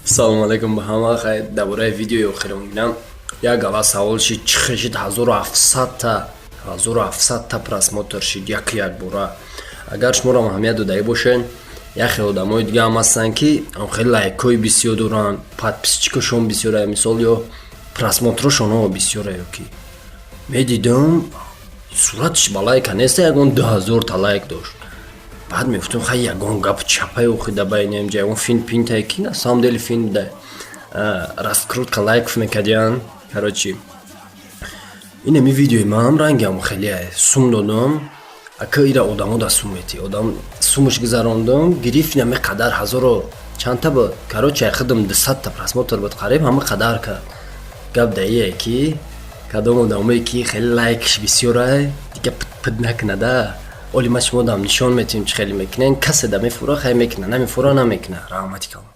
Салому алейкум ба ҳама. Хай, дар бораи видеои охирон гинам як гала савол шид: чӣ хел шид 1700-та, 1700-та просмотр шид як якбора? Агар шуморо аҳамият додаӣ бошед, як хел одамои дига ҳам ҳастанд, ки хеле лайкҳои бисёр доранд, подписчикашон бисёра, мисол, ё просмотрошон бисёра, ё ки медидам, суратш ба лайка неста, ягон 2000-та лайк дошт. Баъд мегуфтам: хай, ягон гап чапай охида байнем ҷа, ягон фин пинтае, ки на самом деле фин да раскрутка лайков мекардиян. Короче, инами видеои маам рангиам хеле сум додам, ака, ира одамо да сум мети, одам сумаш гузарондам, гирифт. Инами қадар ҳазоро чандта буд, короче, худам 200-та просмотр буд, қариб ҳама қадар кард. Гап даие, ки кадом одамое, ки хеле лайкш бисёрай, дига пид накунада. Оли ма шумо дам нишон метиҳем, чӣ хеле мекунен. Касе да мефура, хай мекуна, намефура, намекуна. Раҳмати калон.